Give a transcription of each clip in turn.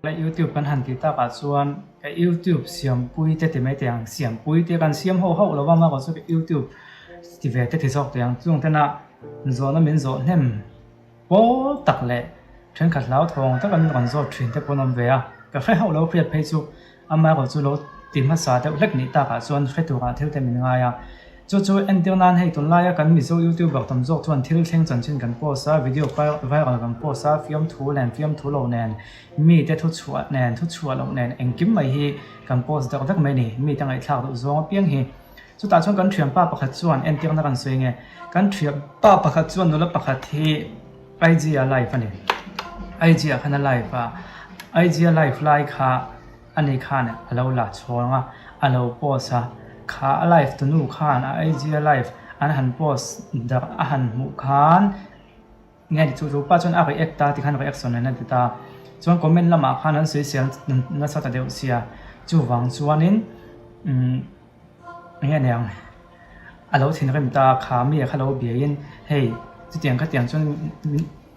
Le YouTube kan han tih takah chuan ka YouTube siampui te ti mai teh ang, siampui te kan siam ho hauh lo va amaherawh chu ka YouTube ti ve te ti zawk teh ang. Chung tena zawhna min zawh hnem pawl tak leh thenkhat hlauthawng tak an rawn zawt thin te pawh an awm ve a, ka hre hauh lo hriat phei chu Amaherawh chu lo ti hmasa deuh hlek nih takah chuan hre turah thil te min ngai a. Chu chu entir nan hei tunlaia kan Mizo YouTuber tam zawk chuan thil thleng chanchin kan post a, video viral kan post a, fiamthu nen fiamthu lo nen, mite thu chhuah nen thu chhuah loh nen engkim mai hi kan post deuh vek mai a ni, mite ngaihthlak duh zawng apiang hi. Chutah chuan kan thianpa pakhat chuan entirna kan sawi nge, kan thianpa pakhat chuan nula pakhat hi IG a live a ni. IG ah khan a live a, IG a live lai kha ani khan a lo la chhawng a, a lo post a, kha a live tunu khan a IG a live an han post darh a han hmuh khan nge ni chu chu pa chuan a react ta tikhan reaction nen a ti ta. Chuan comment lamah khan an sawisel nasa ta deuh sia, chuvang chuanin umm. Eng nge niang a lo thinrim ta kha mi kha lo biaiin hei chutiang khatiang chuan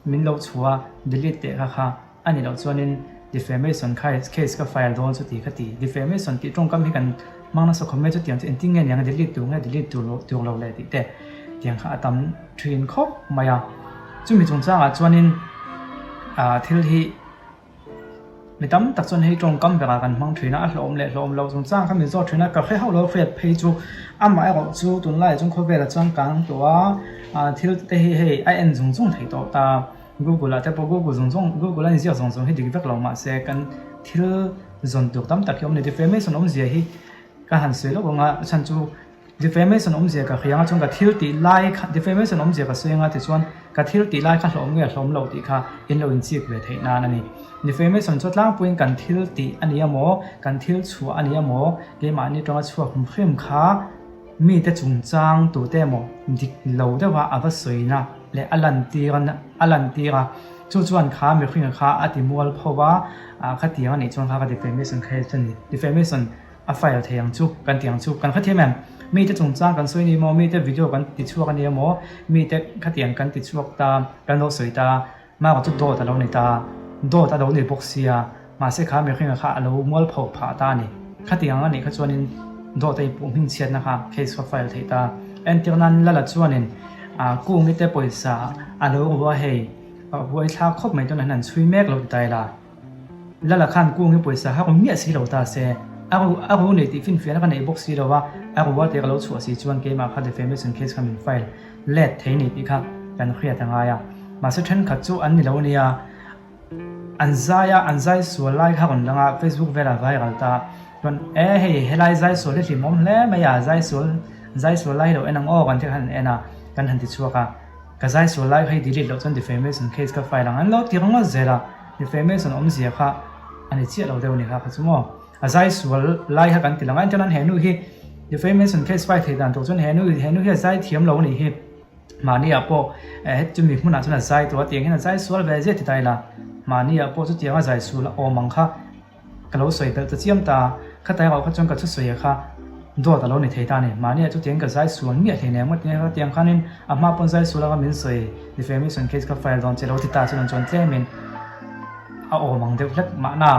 min lo chhuah a delete teh kha kha a ni loh chuanin defamation kha case ka file dawn chu tih kha ti defamation tih tawngkam hi kan hmang nasa khawp mai chutiang chu engtin nge niang delete tur nge delete tur loh tur lo leh tih te tiang kha a tam thin khawp mai a chumi chungchangah chuanin ah thil hi. Mi tam tak chuan hei tawngkam berah kan hmang thin a, a hlawm leh hlawm lo chungchang kha min zawt thin a, ka hre hauh lo hriat phei chu amah erawh chu tunlaiah chuan khawvelah chuan kang tawh a, ah thil te hi hei a en zung zung thei tawh ta, google ah te pawh google zung zung google a inziak zawng zawng hi dik vek lo mahse kan thil zawn tur tam tak hi awm a ni, defamation awmzia hi ka han sawi lawk ang a chhan chu. Defamation awmzia ka hria anga chuan ka thil tih lai kha defamation awmzia ka sawi anga tichuan ka thil tih lai kha hlawm nge hlawm lo tih kha in lo inchik ve theih nan a ni. Defamation chu tlangpuiin kan thil tih a ni emaw kan thil chhuah a ni emaw keimahni tanga chhuak hrim hrim kha mite chungchang tute emaw dik lo deuha a va sawina leh a lantir a lantir a chu chuan kha mihringa kha a ti mual pho va khatiang a nih chuan kha ka defamation kha a ni. Defamation A file thei ang chu kan ti ang chu kan hrethiam em? Mite chungchang kan sawi a ni maw? Mite video kan ti chhuak a ni emaw? Mite khatiang kan ti chhuak ta, kan lo sawi ta, mah chu dawt a lo ni ta, dawt a lo ni bawk sia, mahse kha mihringa kha a lo mual pho phah ta a ni. Khatiang a nih kha chuanin dawt a inpuh hming chhiatna kha case kha file theih ta. Entir nan Lala chuanin Kungite pawisa a lo ru a hei, a buaithlak khawp mai tunah hian an chhui mek lo ti ta ila. Lala khan kung hi pawisa ha ru miah si lo ta se, a ru a ru nei tih finfiahna ka neih bawk si lo a, a ru a tih ka lo chhuah si chuan keimah kha defamation case kha min file let thei ni tih kha kan hriat a ngai a. Mahse thenkhat chu an ni lo ania, an zai a, an zai sual lai kha rawn lang a, Facebook velah viral ta chuan e hei helai zai sual hi hlimawm hle mai a, zai sual zai sual lai hi lo en ang aw kan ti kha han en a, kan han ti chhuak a. Ka zai sual lai kha hi delete loh chuan defamation case ka file ang an lo ti ringawt zel a, defamation awmzia kha a ni chiah lo deuh a ni kha kha chu maw. A zai sual lai kha kan ti lang a, entirnan he nu hi defamation case file theih dan tur chuan he nu he nu hi a zai thiam lo a nih hi, mahni ah pawh eh chumi hmunah chuan a zai tawh a tiang hian a zai sual ve zia ti ta ila, mahni ah pawh chutiang a zai sual a awm ang kha. Ka lo sawi belh ta chiam ta, khatai erawh kha chuan ka thusawi kha dawt a lo ni thei ta a ni. Mahni ah chutiang ka zai sual miah hlei nen ngawt nia, tiang khanin a hma pawn zai sual anga min sawi defamation case ka file dawn che lo ti ta chuan chuan tlemin a awm ang deuh hlek mahna.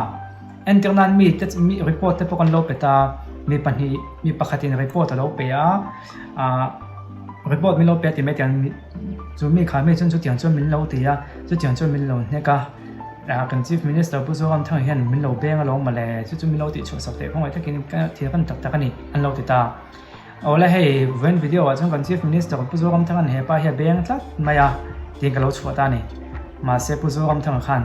Entir nan mi te mi report te pawh kan lo pe ta, mi pahnih mi pakhatin report a lo pe a, ah report min lo pe a ti mai tiang chu mi kha mi chuan chutiang chuan min lo ti a, chutiang chuan min lo hnek a. Kan Chief Minister Pu Zoramthanga hian min lo beng alawm mawle, chu chu min lo tihchhuah sak teh khawngaih takin ka thil kan tak tak a ni, an lo ti ta. Awle hei vawiin video ah chuan kan Chief Minister Pu Zoramthanga'n hepa hi a beng tlat mai a tiin ka lo chhuah ta a ni. Mahse Pu Zoramthanga khan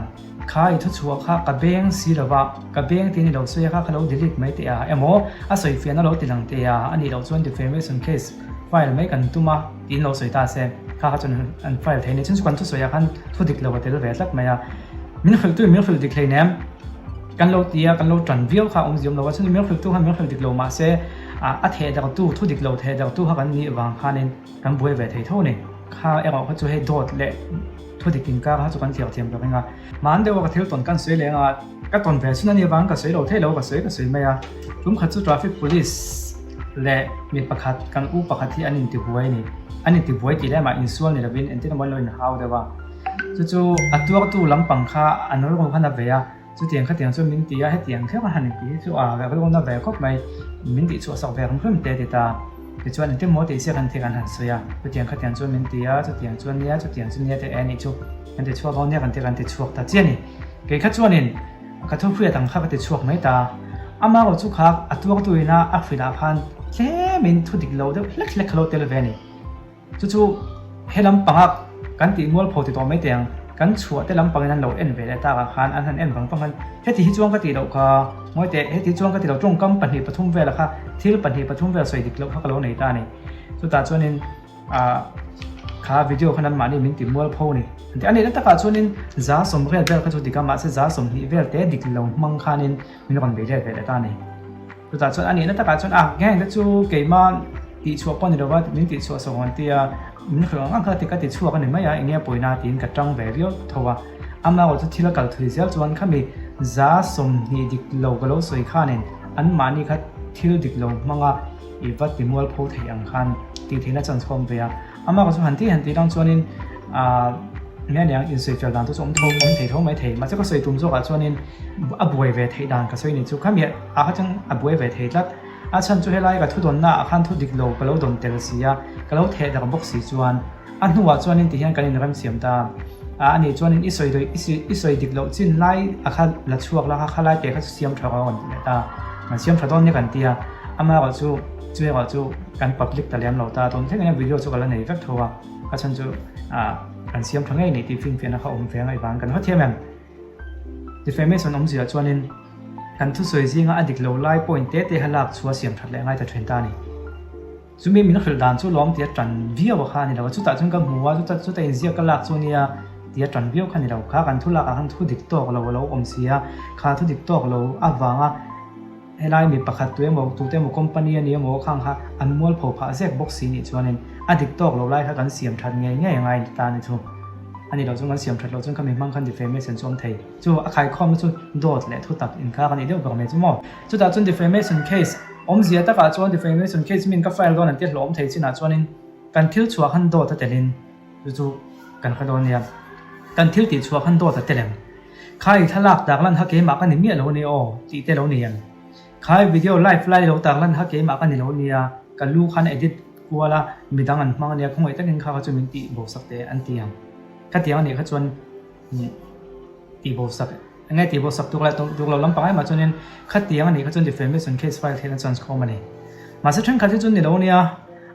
kha i thuchhuah kha ka beng si lo va, ka beng tiin i lo sawi a kha ka lo delete mai teh a emaw a sawifiahna lo ti lang teh a, a nih loh chuan defamation case file mai kan tum a. Tiin lo sawi ta se, kha kha chuan an file thei a ni. Chhun chu kan thusawiah khan thu dik lo a tel ve tlat mai a. Min hrilhtu in min hrilh dik hleinem kan lo ti a, kan lo tan viau kha a awmziam lo a. Chhun chu min hrilhtu khan min hrilh dik lo mah se, a theh dartu, thu dik lo theh dartu kha kan nih vang khanin kan buai ve thei tho a ni. Kha erawh kha chu hei dawt leh thu dik inkar kha chu kan thliar thiam lo reng a. Hmaan deuha ka thil tawn kan sawi leh anga ka tawn ve chhun a nih avangin ka sawi lo thei lo, ka sawi ka sawi mai a. Tum khat chu traffic police leh mi pakhat kan u pakhat hi an intibuai a ni. An intibuai tih lemah insual ni lovin engtin emaw an lo inhau deuh a. Chu chu a tuartu lampang kha an rilru khan a ve a. Chutiang khatiang chuan min ti a, hetiang kher a han inti hi chu a rilru na ve khawp mai, min tihchhuah sak ve hrim hrim te a ti ta. Tichuan engtin maw tih chiah kan thik an han sawi a, chutiang khatiang chuan min ti a, chutiang chuan nia, chutiang chu nia te e nih chu kan ti chhuak dawn nia kan ti kan ti chhuak ta chiah a ni. Kei kha chuanin ka thu hriat ang kha ka ti chhuak mai ta. Ama erawh chu kha a tuartuina a hrilh ah khan tlemin thu dik lo deuh hlek hlek kha lo tel ve a ni. Chu chu he lampanga kan tih mualpho ti tawh mai teh ang, kan chhuah te lampangin an lo en ve leh takah khan an han en vang vang a, heti hi chuan ka tih loh kha, ngawi teh, heti chuan ka ti lo, tawngkam 2 3 vela kha thil 2 3 vel sawi dik loh kha ka lo nei ta a ni. Chutah chuanin ah kha video khan anmahni min ti mualpho a ni. An ti a nihna takah chuanin 80% vel kha chu dik a, mahse 20% vel te dik lo hmang khanin min rawn bei let ve leh ta a ni. Chutah chuan a nihna takah chuan a heng te chu keimah tihchhuah pawh a ni lo va, min tihchhuah sawk ang tia min hrilh ang ang kha ka ti chhuak a ni mai a, eng nge pawina tiin ka tang ve viau tho a. Amaherawhchu thil a kal thui zel chuan khami 20% dik lo ka lo sawi khanin anmahni kha thil dik lo hmanga i va ti mualpho thei ang khan tih theihna chance kha awm ve a. Amaherawhchu han tih han tih lang chuanin aah nge aniang insawi fel dan te chu awm tho awm thei tho mai thei. Mahse ka sawi tum zawkah chuanin a buai ve theih dan ka sawi ni chu khami ah kha chuan a buai ve thei tlat. A chhan chu helai ka thu dawnna ah khan thu dik lo ka lo dawn tel si a, ka lo theh darh bawk si chuan a hnuah chuanin tihian kan inremsiam ta a, ani chuanin i sawi i sawi dik loh chin lai a kha la chhuak la kha khalai te kha chu siam tha rawh a rawn ti leh ta. Kan siam tha dawn nia kan ti a, amaherawhchu chu erawh chu kan public ta lem lo ta, tun thleng hian video chu ka la nei vek tho a, a chhan chu ah kan siam tha ngei ni tih finfiahna kha awm ve a ngaih vang kan hawthiam em. Defamation awmzia chuanin kan thusawi zinga a dik lo lai point te te kha lak chhuah siam that leh ngai ta thin ta a ni. Chumi min hrilh dan chu lawm tia tan viau a kha a ni lo a, chutah chuan ka hmu a, chuta chuta inziak ka lak chu nia tia tan viau kha a ni lo. Kha kan thu lakah khan thu dik tawk lo a lo awm si a, kha thu dik tawk lo avanga Helai mi pakhat tu emaw, tute emaw company a ni emaw khang kha an mualpho phah zek bawk si nih chuanin a dik tawk lo lai kha kan siam that ngei ngei a ngai ta a ni chu. A ni lo chuan kan siam that loh chuan khami hmang khan defamation chu awm thei. Chu a khaikhawmna chu dawt leh thutak inkar a nih deuh ber mai chu maw. Chutah chuan defamation case awmzia takah chuan defamation case min ka file dawn an ti hlawm thei chinah chuanin kan thil chhuah khan dawt a telin chu chu kan hre dawn nia. Kan thil tih chhuah khan dawt a tel em? Khai thlalak tarlan kha keimah ka ni miah lo ania aw tih te lo ni em? Khai video live lai lo tarlan kha keimah ka ni lo ania, ka lu khan edit kual a, midang an hmang ania, khawngaih takin kha kha chu min tih bo sak teh an ti ang. Khatiang anih kha chuan tih bo sak enge tih bo sak tuk leh tuk lo lampang emah chuanin khatiang anih kha chuan defamation case file theihna chance kha awm a ni. Mahse thenkhat hi chu ni lo ania,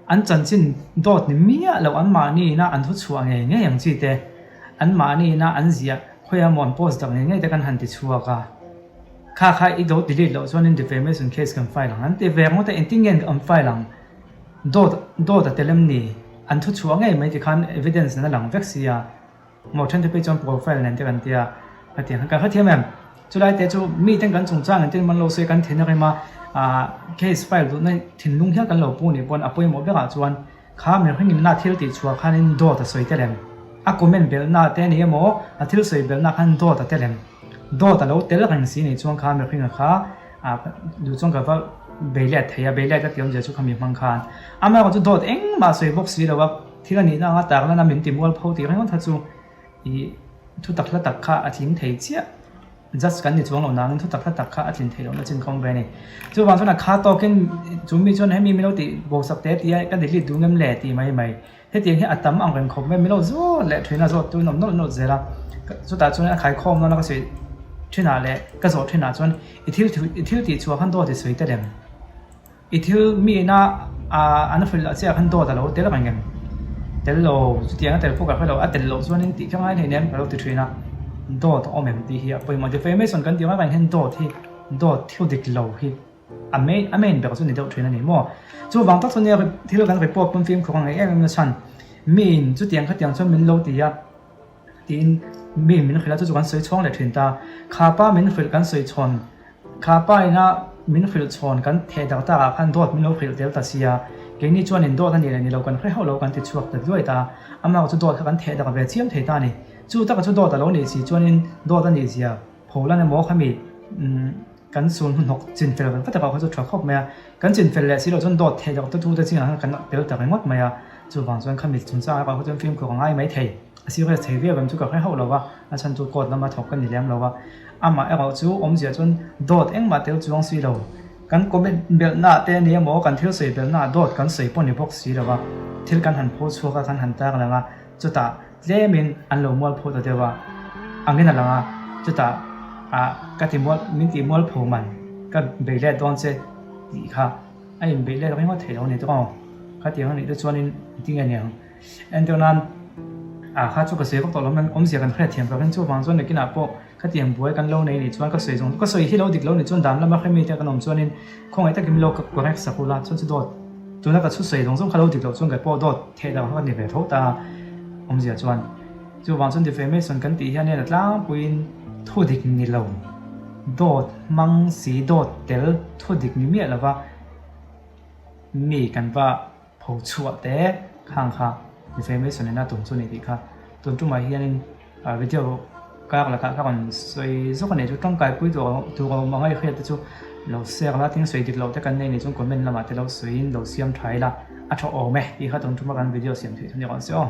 an chanchin dawt ni miah lo anmahni ina an thuchhuah ngei ngei ang chi te. An mahni ina an ziah khawiah maw an post dak ngei ngei te kan han ti chhuak a, kha kha i do delete loh chuanin defamation case kan file ang an ti ve ngawt a, engtin nge an file ang? Dawt dawt a tel em ni? An thu chhuah ngei mai tikhan evidence nen a lang vek si a, maw then te phei chuan profile nen te kan tia ka ti ang, kan hrethiam em? Chulai te chu mi ten kan chungchang engtin man lo se kan thin a rem a, ah case file duhna thinlung hial kan lo pu nih pawn a pawimawh berah chuan Kha mihringin na thil tih chhuah khanin dawt a sawi tel em? A comment belhna te a ni emaw, a thil sawi belhna khan dawt a tel em? Dawt a lo tel reng si nih chuan kha mihringa kha duh chuan ka va bei let thei a, bei let ka ti awmzia chu khami hmang khan. Amaherawhchu dawt engmah sawi bawk si lo a, thil a nihna anga tarlan a min ti mualpho tih ringawt kha chu ih thutak hla tak kha a tling thei chiah. Judge kan ni chuang lo nangin thutak hla tak kha a tlin theih lohna chin kha awm ve a ni. Chuvang chuan a kha tawkin chu mi chuan hemi min lo tih bosak te tia ka delete duh ngem le tih mai mai. Hetiang hi a tam ang reng khawp mai min lo zawt leh thin a, zawt tuin awm nawlh nawlh zel a. Chutah chuan a khaikhawm nana ka sawi thinah leh ka zawh thinah chuan i thil i thil tih chhuah khan dawt i sawi tel em? I thil mi ina an hrilh lah chiah khan dawt a lo tel reng em? Tel lo, chutiang a tel pawh ka hre lo, a tel loh chuanin tih kha ngai hleinem ka lo ti thin a, dawt a awm em tih hi a pawimawh. Defamation kan tih avang hian dawt hi, dawt thil dik lo hi a main a main ber chu ni deuh thin a ni maw? Chuvang tak chu nia thil kan report pawn fimkhur a ngaih em em na chhan, miin chutiang khatiang chuan min lo ti a, Tiin mi min hrilh a, chu chu kan sawi chhawng leh thin ta. Kha pa min hrilh kan sawi chhawn, kha pa ina min hrilh chhawn kan theh dak takah khan dawt min lo hrilh tel ta sia, keini chuanin dawt a nih leh ni lo kan hre hauh lo kan ti chhuak ta duai ta. Amah chu dawt kha kan theh dak ve chiam thei ta a ni. Chu taka chu dawt a lo nih si chuanin dawt a nih zia pholan emaw khami kan sun hnuhnawk chin fel vat vat erawh kha chu tha khawp mai a. Kan chin fel leh si loh chuan dawt theh dak ta tute chingah khan kan tel ta ringawt mai a. Chuvang chuan khami chungchang erawh kha chuan fimkhur a ngai mai thei. A serious thei viau em chu ka hre hauh lo va, a chhan chu court lama thawk ka ni lem lo va. Amah erawh chu awmzia chuan dawt engmah tel chuang si lo. Kan comment belhna te a ni emaw kan thil sawi belhna ah dawt kan sawi pawh ni bawk si lo a, thil kan han pho chhuak a kan han tar lang a, chutah tlemin an lo mual pho ta deuh a, angin a lang a, chutah ah ka ti mual min tih mual pho man ka bei let dawn che tih kha a inbeih let ringawt theih lo a ni tawk ang, khatiang a nih te chuanin engtin nge niang. Entir nan ah kha chu ka sawi vak tawh lo mai awmzia kan hriat thiam vangin chuvang chuan nakinah pawh khatiang buai kan lo nei nih chuan ka sawi zawng ka sawi hi lo dik lo nih chuan dan lama hremi te kan awm chuanin khawngaih takin lo ka correct sak ula chuan chu dawt tuna ka thusawi zawng zawng kha lo dik loh chuan ka pawh dawt theih loh kha ka ni ve tho ta awmzia chuan chuvang chuan defamation kan tih hian a tlangpuiin thu dik ni lo dawt hmang si dawt tel thu dik ni miah lova mi kan va Pho chhuah te khang kha defamation in a tum chu ni tih kha tun tumah hianin video kar lakah ka rawn sawi zawk a ni chu tangkaipui tur tur a awm ang a i hriat te chu lo share la tin sawi dik loh te kan nei ni chuan comment lamah te lo sawiin lo siam tha ila a tha awm e tih kha tun tuma kan video siam theih chu ni rawh se aw.